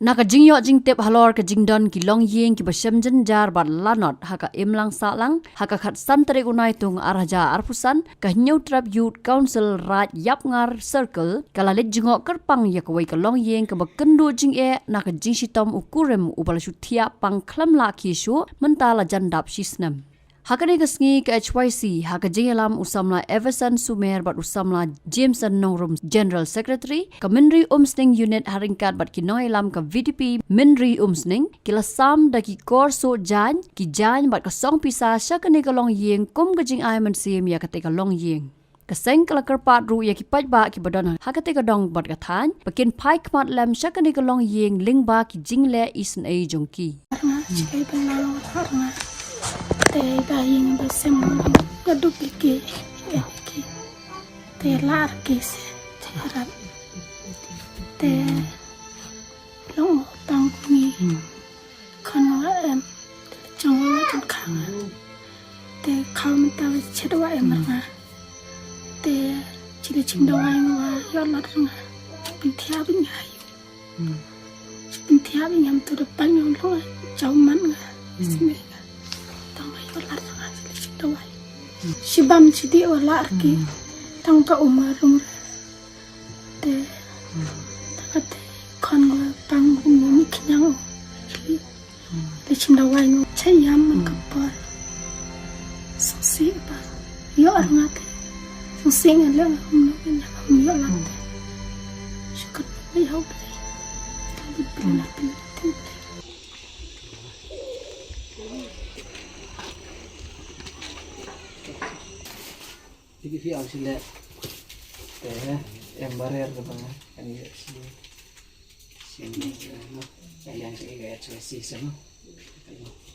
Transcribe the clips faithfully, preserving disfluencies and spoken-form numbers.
Na ka jingïoh jingtip halor ka jingdon ki longïing kiba shem jynjar bad lanot ha ka imlang sahlang, ha ka khatsan tarik u Naitung ar hajar arphew san, ka Hynñiewtrep Youth Council Raid Yapngar Circle ka la leit jngoh kyrpang ïa kawei ka longïing kaba kynduh jingeh na ka jingshitom u kurim uba la shu thiah pang khlem lah khie shuh mynta la jan dap shi snem. Ha kane ka sngi ka H Y C, ha ka jingïalam u samla Everson Sumer bad u samla Jameson Nongrum, General Secretary, ka Myntri Umsning Unit ha ryngkat bad ki nongïalam ka V D P Myntri Umsning, ki la sam da ki kor soh jaiñ, ki jaiñ bad ka song pisa sha kane ka longïing kum ka jingai mynsiem ïa kata ka longïing. Ka seng ka la kyrpad ruh ïa ki paidbah kiba don ha kata ka dong bad ka thaiñ ba kin phai khmat lem sha kane ka longïing lyngba ki jingleh isynei jong ki. Nga, chi kai ban lang, nga. Te ba ïing ba sem nga duk ki ki, ki. Te lar ki se, te rat. Te long tang ni. Khun wa em, te la jong wa kan khang. Te khaw mynta wa chet wa em nga. Te chi da chim da wai nga wa ïoh lat nga. Chi pynthiah bad nga yu. Chi pynthiah bad nga mynta da pang nga long jaw man nga. Sini nga. Tang wa ïoh lat nga chi da chim da wai. Chi bam chi dih wa lar ki. Tang ka um nga rung. Te, te, te khun nga pang kum ni khñiang. Te chim da wai nga cha ïam man ka por. Sngewsih ba ïoh ar nga te. Sngewsih nga leh nga hum nga ïam ïoh lat te. Shukr ba ïoh Blei. Tang ba Blei na pynting Blei. Tiki fi au sile. Te, em barer ke bang, kan ye si. Si, no. Yang si ke H Y C sama.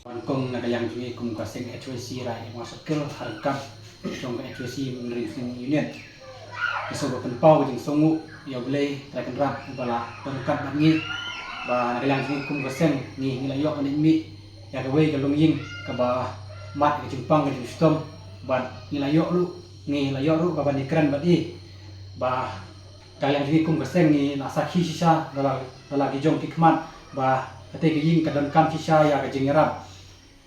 Ban kong na ka yang jong ngi kum ka seng H Y C Raid Yapngar Circle, ha ryngkat jong ka H Y C Myntri Umsning Unit. Ngi sngewbha pynpaw ka jingsngewnguh ïa U Blei Trai Kynrad uba la don ryngkat bad ngi. Ba na ka yang jong ngi kum ka seng ngi, ngi la ïoh ban leit mih ïa kawei ka longïing kaba mad ka jingpang ka jingshitom bad ngi la ïoh ruh, ngi la ïoh ruh ba ban ïakren bad i. Ba ka liang jong ngi kum ka seng ngi la sakhi shisha da la, da la ki jong ki khmat ba kata ka ïing ka donkam shisha ïa ka jingïarap.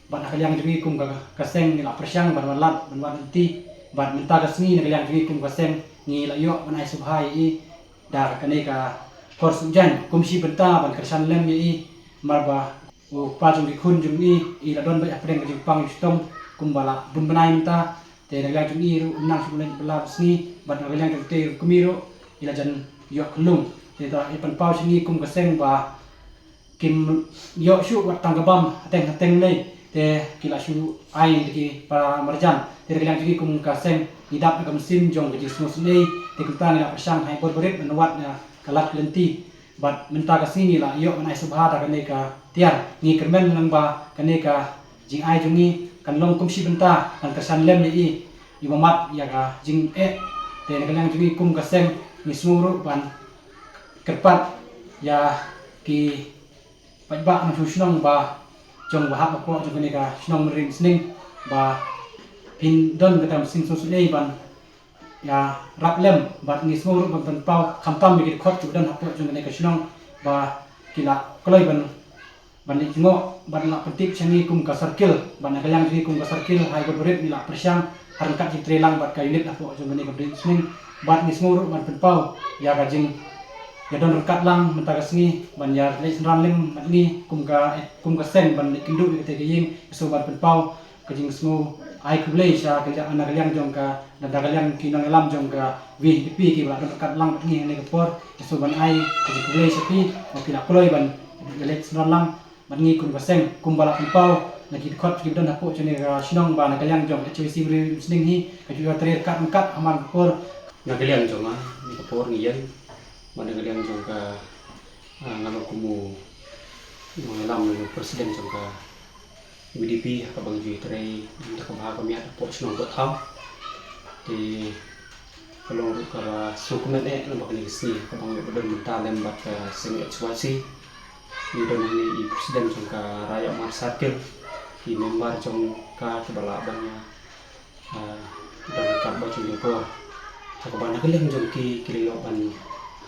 Bad na ka liang jong ngi kum ka, ka seng ngi la pyrshang ban wan lad, ban wan lynti. Bad mynta ka sngi na ka liang jong ngi kum ka seng ngi la ïoh ban ai sngewbha ïa i da kane ka kor suk jaiñ kum shi bynta ban kyrshan lem ïa i. Namar ba u kpa jong ki khun jong i, i la don beit hapdeng ka jingpang shitom kumba la bun bnai mynta. Te na ka liang jong i ruh nang shu leit bylla bylla sngi, bad na ka liang jong te ruh kum i ruh i la jan ïoh khyllung. Te ta i pynpaw sha ngi kum ka seng ba kim ïoh shuh wat tang ka bam hateng hateng lei. Te ki la shu ai da ki para marjan. Te na ka liang jong ngi kum ka seng ngi dap da ka mynsiem jong ka jingsngewsynei. Te kumta ngi la pyrshang ha i bor barit ban wad ïa ka lad ka lynti. Bad mynta ka sngi ngi la ïoh ban ai sngewbha da kane ka tiar. Ngi kyrmen lang ba kane ka jingai jong ngi kan long kum shi bynta ban kyrshan lem ïa i, i ba mad ïa ka jingeh. Te na ka liang jong ngi kum ka seng ngi sngew ruh ban kyrpad ïa ki paidbah na shu shnong ba jong ba hap hapoh jong kane ka shnong Myntri Umsning ba phin don kata ka mynsiem sngewsynei ban ïarap lem, bad ngi sngew ruh ban pynpaw khamtam ïa ki dkhot kiba don hapoh jong kane ka shnong ba ki la kloi ban, ban leit jngoh bad la pyntip sha ngi kum ka circle, bad na ka liang jong ngi kum ka circle ha i bor barit ngi la pyrshang ha ryngkat jingtrei lang bad ka unit hapoh jong kane ka Myntri Umsning. Bad ngi sngew ruh ban pynpaw ïa ka jing ïa don ryngkat lang mynta ka sngi ban ïa leit synran lem bad ngi kum ka, kum ka seng ban leit kynduh ïa kata ka ïing. Ngi sngew ban pynpaw ka jingsngew ai khublei sha ka liang, na ka liang jong ka, na ka liang ki nongïalam jong ka V D P kiba la don ryngkat lang bad ngi ha kane ka por. Ngi sngew ban ai ka jingkhublei sha phi ba phi la kloi ban ïa leit synran lang bad ngi kum ka seng, kumba la pynpaw na ki dkhot kiba don hapoh jong kane ka shnong ba na ka liang jong ka H Y C Myntri Umsning hi ka ju ïatrei ryngkat ryngkat ha man ka por. Na ka liang jong nga, kane ka por ngi ïeng bad na ka liang jong ka, ah, nga long kum u nongïalam, u president jong ka V D P ha kaba ngi ju ïatrei na ka bynta ka bha ka miat hapoh shnong Bothaw. Te ka long ruh kaba sngewkmen eh namar ba kane ka sngi ha kaba ngi ïoh ba don bynta lem bad ka seng H Y C. Ngi don hangne i president jong ka Raid Yapngar Circle, ki member jong ka kiba lah ban ïa, ah, don ryngkat bad jong ngi por. Ha kaba na ka liang jong ki ki la ïoh ban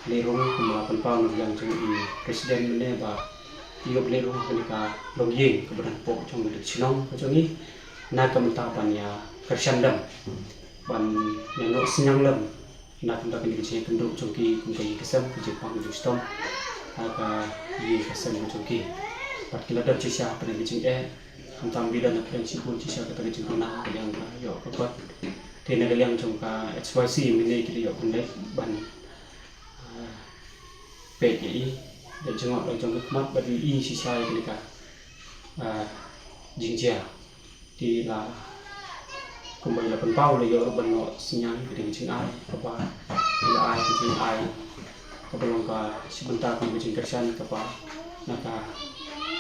leh rung kumba pynpaw na ka liang jong i president mynne ba i ïoh leh rung ha kane ka longïing kaba don hapoh jong ka shnong ka jong i na ka bynta ban ïa kyrshan lem ban ïa noh synñiang lem na ka bynta kane ka jingïakynduh jong ki kum ka ïing ka sem, ka jingpang ka jingshitom ha ka ïing ka sem ka jong ki. Bad ki la don shisha ha kane ka jingeh, khamtam ba i don ha pdeng shibun shisha kata ka jingduna ha ka liang ka ïoh ka kot. Te na ka liang jong ka H Y C mynne ki la ïoh pynleit ban, ah, peit ïa i da jngoh da jong ka khmat bad i shisha ïa kane ka, ah, jingjia. Te la kumba i la pynpaw, la ïoh ruh ban noh synñiang ïa ka jingai kaba i la ai, ka jingai kaba long ka shi bynta kum ka jingkyrshan kaba na ka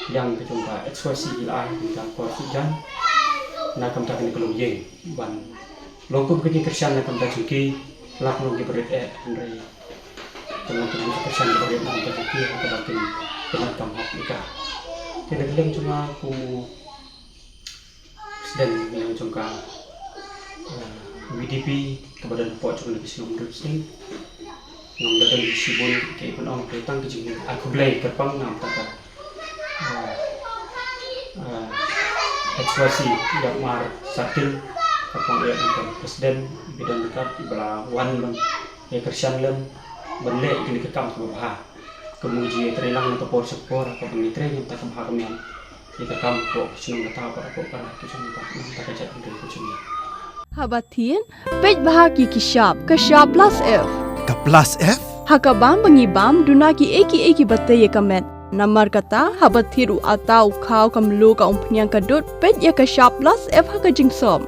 liang ka jong ka H Y C i la ai ka por suidñiang na ka bynta kane ka longïing ban long kum ka jingkyrshan na ka bynta jong ki, la ka long ki barit eh, hynrei ka long ka jingkyrshan ka barit na ka bynta jong ki ha kaba kin pyndonkam hok ïa ka. Te na ka liang jong nga kum u president na ka liang jong ka, eh, V D P kaba don hapoh jong ka shnong Mawryngkneng, ngam da don shibun kaei ban ong, hynrei tang ka jingkhublei kyrpang na ka bynta ka, eh, eh, H Y C Ïakmar Circle, kyrpang ïa u president, i ba don ryngkat, i ba la wan ban ïa kyrshan lem ban leh ïa kane ka kam kaba bha. Ka mut jingïatreilang na ka por sha ka por, kaba ngi trei na ka bynta ka bha ka miat ïa ka kam hapoh ka shnong kata bad hapoh ka ri ka jong ngi bad na ka bynta ka jaitbynriew ka jong ngi. Haba thied, peit bha ïa ki shap, ka shap Plus F. Ka Plus F? Ha ka bam ba ngi bam, duna kiei kiei kiba tei ïa ka met. Namar kata, haba thied u atta, u khaw, ka mluh, ka umphniang, ka dud, peit ïa ka shap Plus F ha ka jingsop.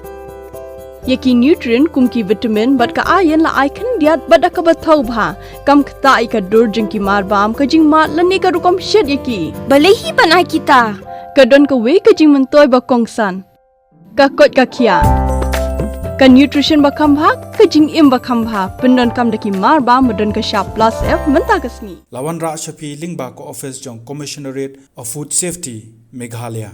Ïa ki nutrient kum ki vitamin bad ka iron la ai khyndiat bad da kaba thaw bha. Kam ktah ïa ka dur jong ki mar bam, ka jingmad lane ka rukom shet ïa ki. Balei hi ban ai kita? Ka don kawei ka jingmyntoi ba kongsan. Ka koit ka khiah. Ka nutrition ba kham bha, ka jingim ba kham bha. Pyndonkam da ki mar bam ba don ka shap Plus F mynta ka sngi. La wanrah sha phi lyngba ka office jong Commissionerate of Food Safety, Meghalaya.